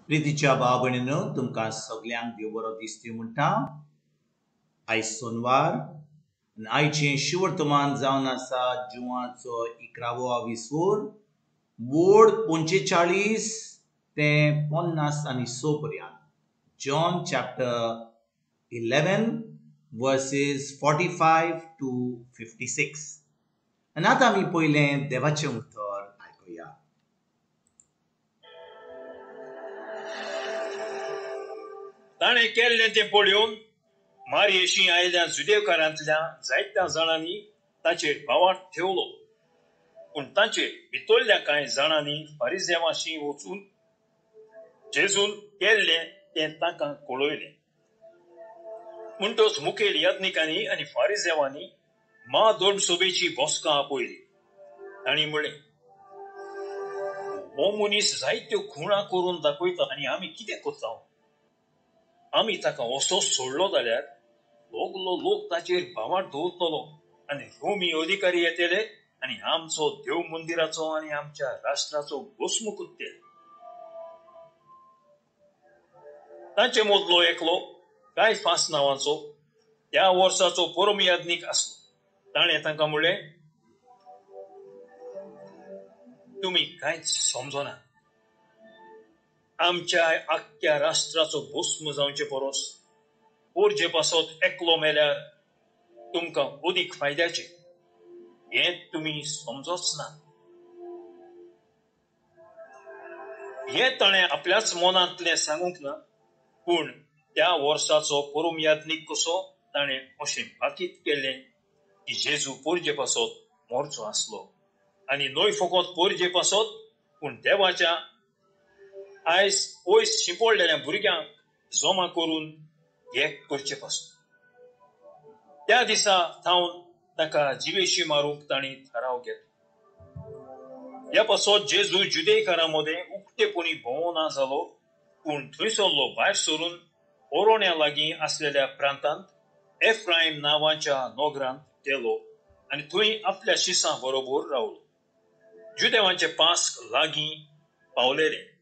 प्रितीच्या भाव भयणीनो, तुमकां सगल्यांक देव बरो दिसती म्हणटा. आयज सोनवार आनी आयचें शिवर्तमान जावन आसा जुवाचो 11वो आविसोर बोर्ड 45 ते 56 पर्यंत. John chapter 11 verses 45 to 56. आनी आतां आमी पयलें देवाचें उतर आयकुया. ताणें केल्लें तें पळोवन मारयेशी आयल्या जुदेवकारांतल्या जायत्या जाणांनी ताचेर भावार्थ ठेवलो, पूण ताचेर भितरल्या कांय जाणांनी फारिजेवाशी वचून जेजून केल्लें तें तांकां कळयलें. म्हणटच मुखेल याज्ञिकांनी आनी फारिजेवांनी म्हाधर्मसभेची बसका आपयली. तांणी म्हणलें, हो मनीस जायत्यो खुणा करून दाखयता आनी आमी कितें करता? आमी ताका असो सोडलो जाल्यार सगलो लोक ताचेर भावार्थ दवरतलो आनी रोमी अधिकारी येतले आनी आमचो देव मंदिराचो आनी आमच्या राष्ट्राचो भस्म करतले. तांचे मदलो एकलो कायफास नांवाचो त्या वर्साचो परम याज्ञीक आसलो. ताणें तांकां म्हणलें, तुमी कांयच समजना. आमच्या आख्ख्या राष्ट्राचो भस्म जावचे परस पोरजे पासत एकलो मेल्यार तुमकां अदीक फायद्याचें, हें तुमी समजोच ना. हें ताणें आपल्याच मनांतलें सांगूंक ना, पूण त्या वर्साचो परम याज्ञीक कसो ताणें अशें भाकीत केलें की जेजू पोरजे पासत मरचो आसलो, आनी न्हय फकत पोरजे पासत पूण देवाच्या आयज पयस शिंपडलेल्या भुरग्यांक जमा करून एक करचे पासत. त्या दिसा थावन ताका जिवेशी मारूंक तांणी थाराव घेतलो. ह्या पासत जेजू जुदेयकारां मदें उक्तेपणी भोंवना जालो, पूण थंयसरलो भायर सरून ओरोण्या लागीं आसलेल्या प्रांतांत एफ्रायम नांवाच्या नगरांत गेलो आनी थंय आपल्या शिसां बरोबर रावलो. जुदेवांचे पास्क लागीं पावलेले.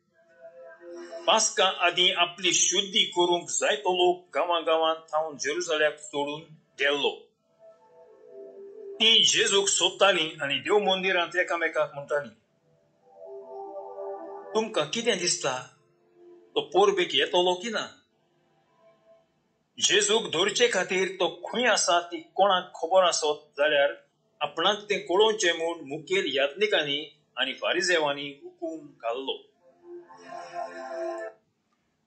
पास्का आदीं आपली शुद्धी करूंक जायतो लोक गांवां गांवांत थावन जेरुजाल्याक सोडून गेल्लो. तीं जेजूक सोदतालीं आनी देव मंदिरांत एकामेकाक म्हणटालीं, तुमकां कितें दिसता, तो पोरबेक येतलो की ना? जेजूक धरचे खातीर तो खंय आसा ती कोणाक खबर आसत जाल्यार आपणाक तें कळोवचें म्हूण मुखेल याज्ञिकांनी आनी फारिजेवांनी हुकूम घाल्लो.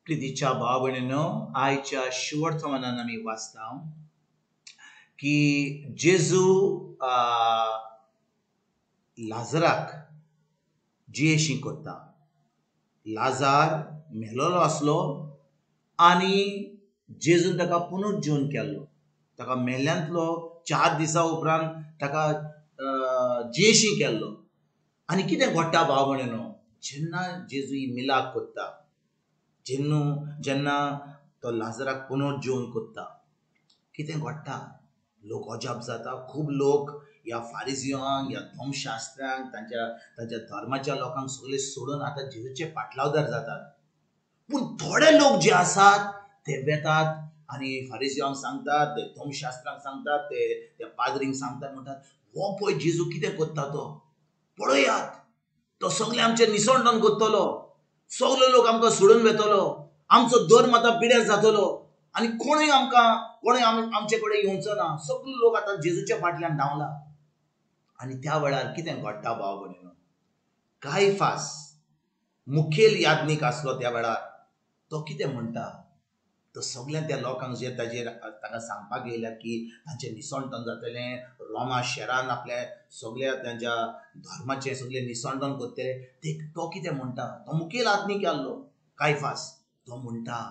प्रितीच्या भाव भयणीनो, आयच्या शिवर्तमानान आमी वाचता की जेजू लाजराक जियेशी करता. लाजार मेलोलो आसलो आनी जेजून ताका पुनर्जीवन केल्लो. ताका मेल्ल्यांतलो 4 दिसां उपरांत ताका जियेशी केल्लो. आनी कितें घडटा भाव भयणीनो, जेन्ना जेजू ही मिलाक करता, जेन्ना तो लाजराक पुनर्जीवन करता, कितें घडटा? लोक अजाप जाता. खूब लोक ह्या फारिजियांक, ह्या धर्मशास्त्र्यांक, तांच्या धर्माच्या लोकांक सगळे सोडून आतां जेजूचे पाटलावदार जातात. पूण थोडे लोक जे आसात ते वेतात आनी फारिजियांक सांगतात, ते धर्मशास्त्रांक सांगतात, ते त्या पाद्रींक सांगतात, म्हणटात, हो पळय जेजू कितें करता तो, पळयात, तो सगळें आमचें निसणटण करतलो, सगळे लोक आमकां सोडून वेतलो, आमचो धर्म आतां पिड्यार जातलो आनी कोणूय आमकां, कोणूय आमचे कडेन येवचो ना. सगळे लोक आतां जेजूच्या फाटल्यान धांवला. आनी त्या वेळार कितें घडटा भाव भयणीनो, कायफास मुखेल याज्ञीक आसलो त्या वेळार, तो कितें म्हणटा, तो सगळ्या त्या लोकांक जे ताजेर ताका सांगपाक येयल्यात की तांचें निसणटण जातलें, रोमा शहरान आपल्या सगळ्या तांच्या धर्माचें सगळें निसणटण करतले, ते तो कितें म्हणटा, तो मुखेल आत्मीक आसलो कायफास, तो म्हणटा,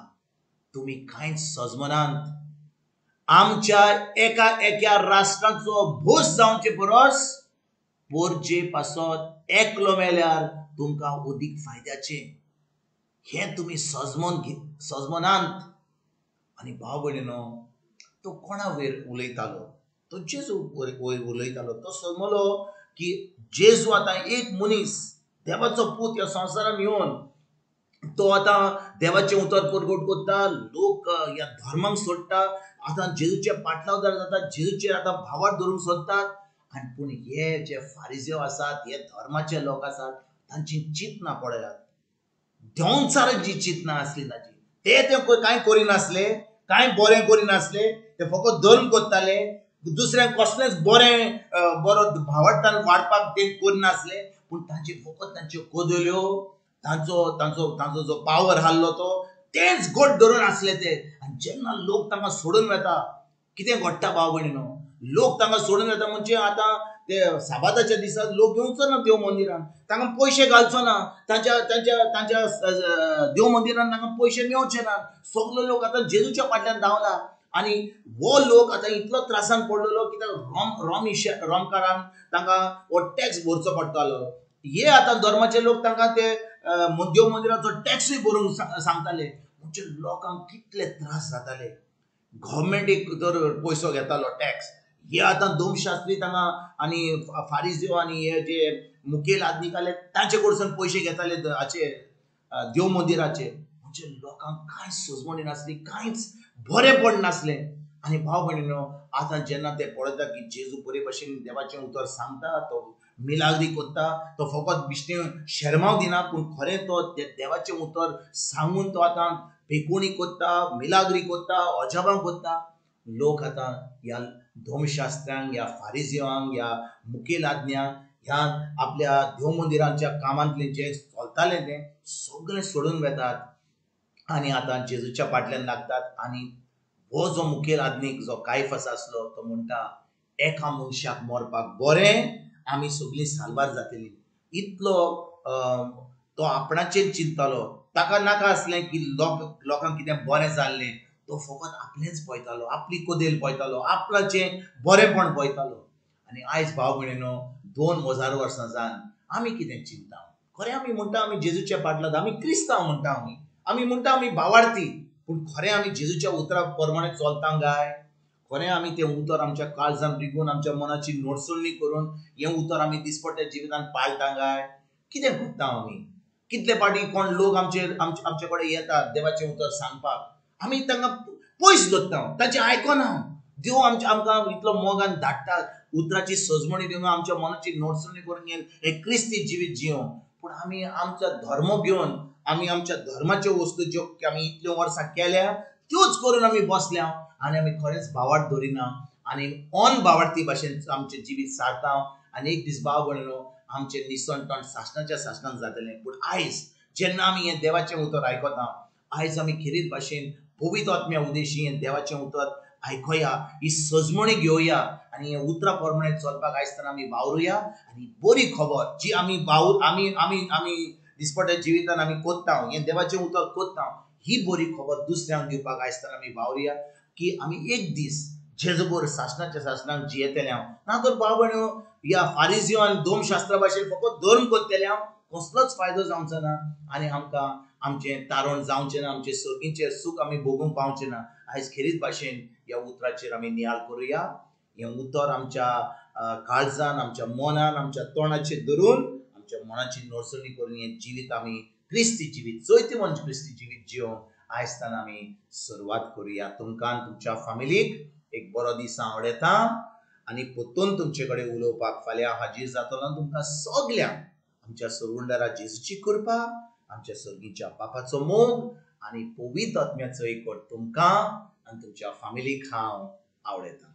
तुमी कांयच सजमनात, आमच्या एका एका राष्ट्राचो भोस जावचे परस पोरजे पासत एकलो मेल्यार तुमकां अदीक फायद्याचें, हें तुमी सजमनात. आनी भाव भयणीनो, तो कोणा वयर उलयतालो? तो जेजू वयर उलयतालो. तो समजलो की जेजू आतां एक मनीस, देवाचो पूत ह्या संवसारान येवन तो आतां देवाचें उतर परगट करता, लोक ह्या धर्माक सोडटा, आतां जेजूचे पाटलावदार जाता, जेजूचेर आतां भावार्थ धरूंक सोदतात. आनी पूण हे जे फारिजेव आसात, हे धर्माचे लोक आसात, तांची चिंतना पळयात, देंवचाराची चिंतना आसली ताची. ते ते कांय करिनासले, कांय बरें करिनासले, ते फकत धर्म करताले, दुसऱ्यांक कसलेंच बरें बरो भावार्थान वाडपाक ते करिनासले. पूण तांचे फकत तांच्यो कोदल्यो, तांचो तांचो तांचो जो पावर आहलो तो तेंच गोट धरून आसले ते. आनी जेन्ना लोक तांकां सोडून वता, कितें घडटा भाव भयणीनो, लोक तांकां सोडून वता म्हणजे आतां ते साबाताच्या दिसा लोक येवचो ना देव मंदिरान, तांकां पयशे घालचो ना, तांच्या तांच्या तांच्या देव मंदिरान तांकां पयशे मेवचे ना. सगलो लोक आतां जेजूच्या फाटल्यान धांवला. आनी हो लोक आतां इतलो त्रासान पडलेलो कित्याक रोम रोमकारान तांकां हो टॅक्स भरचो पडटालो. हे आतां धर्माचे लोक तांकां ते देव मंदिराचो टॅक्सूय भरूंक सांगताले. म्हणजे लोकांक कितले त्रास जाताले. गव्हर्मेंट जर पयसो घेतालो टॅक्स, हे आतां दोमशास्त्री तांकां आनी फारिजेव आनी हे जे मुखेल आदनीक आसले तांचे कडसून पयशे घेताले हाचे देव मंदिराचे. म्हणजे लोकांक कांय सजमणी नासली, कांयच बरें पडनासलें. आनी भाव भयणीनो, आतां जेन्ना ते पळयता की जेजू बरे भशेन देवाचें उतर सांगता, तो मिलाग्री करता, तो फकत बिश्टे शेरमांव दिना, पूण खरें तो देवाचें उतर सांगून तो आतां पेकोणी करता, मिलाग्री करता, अजाबां करता. लोक आतां ह्या धर्मशास्त्रांक, ह्या फारिजेवांक, ह्या मुखेल आज्ञांक, ह्या आपल्या देव मंदिरांच्या कामांतलें जें चलतालें तें सगळें सोडून वेतात आनी आतां जेजूच्या फाटल्यान लागतात. आनी हो जो मुखेल आदनीक जो कायफास आसलो तो म्हणटा, एका मनशाक मरपाक बरें, आमी सगळीं साल्वार जातली. इतलो तो आपणाचेर चिंततालो, ताका नाका आसलें की लोकांक कितें बरें जाल्लें, तो फकत आपलेंच पळयतालो, आपली कोदेल पळयतालो, आपणाचें बरेंपण पळयतालो. आनी आयज भाव भयणीनो, 2000 वर्सां जावन आमी कितें चिंता? खरें आमी म्हणटा आमी जेजूच्या पाटलांत, आमी क्रिस्तांव म्हणटा, आमी म्हणटा आमी भावार्थी, पूण खरें आमी जेजूच्या उतरा प्रमाणे चलता काय? खरें आमी तें उतर आमच्या काळजान रिगून आमच्या मनाची नोडसणी करून हें उतर आमी दिसपट्ट्या जिवितान पाळटा काय? कितें करता आमी? कितले फावटी कोण लोक आमचे कडेन येतात देवाचें उतर सांगपाक, आमी तांकां पयस दवरता, तांचें आयकना. देव आमकां इतलो मोगान धाडटा, उतराची सजमणी दिवन आमच्या मनाची नोडसणी करून हें क्रिस्ती जिवीत जियों. पूण आमी आमचो धर्म घेवन, आमी आमच्या धर्माच्यो वस्तू ज्यो आमी इतल्यो वर्सां केल्या त्योच करून आमी बसल्या आनी आमी खरेंच भावार्थ धरिना आनी ऑन भावार्थी भाशेन आमचें जिवीत सारता. आनी एक दीस भाव भयणीनो, आमचें निसणटण सासणाच्या सासणान जातलें. पूण आयज जेन्ना आमी हें देवाचें उतर आयकता, आयज आमी खेरीत भाशेन पवित्र आत्म्या उदेशी हें देवाचें उतर आयकोया, ही सजमणी घेवया आनी हे उतरा प्रमाणे चलपाक आयज आमी वावरुया. आनी बरी खबर जी आमी आमी आमी आमी दिसपट्ट्या जिवितान आमी कोत्ता, हें देवाचें उतर कोत्ता, ही बरी खबर दुसऱ्यांक दिवपाक आयज आमी वावरुया की आमी एक दीस जेजूबर सासणाच्या सासणाक जियेतले हांव. ना तर भाव भयणीनो, ह्या फारिजीव आनी धर्मशास्त्रा भाशेन फकत धर्म करतले हांव, कसलोच फायदो जावचो ना आनी आमकां आमचें तारण जावचें ना, आमचें सर्गीचें सूख आमी भोगूंक पावचें ना. आयज खेरीत भाशेन ह्या उतराचेर आमी नियाळ करुया. हें उतर आमच्या काळजान, आमच्या मनान, आमच्या तोंडाचेर धरून आमच्या मनाची नोडसणी करून हें जिवीत आमी क्रिस्ती जिवीत, जैतिवंत क्रिस्ती जिवीत जियोवंक आयज आमी सुरवात करुया. तुमकां तुमच्या फामिलीक एक बरो दीस हांव आवडयता आनी परतून तुमचे कडेन उलोवपाक फाल्यां हाजीर जातलो. तुमकां सगल्यांक आमच्या सरवंडारा जेजूची कृपा, आमच्या सर्गीच्या बापाचो मोग आनी पवित्र आत्म्याचो एकवट तुमकां आनी तुमच्या फामिलीक हांव आवडयता.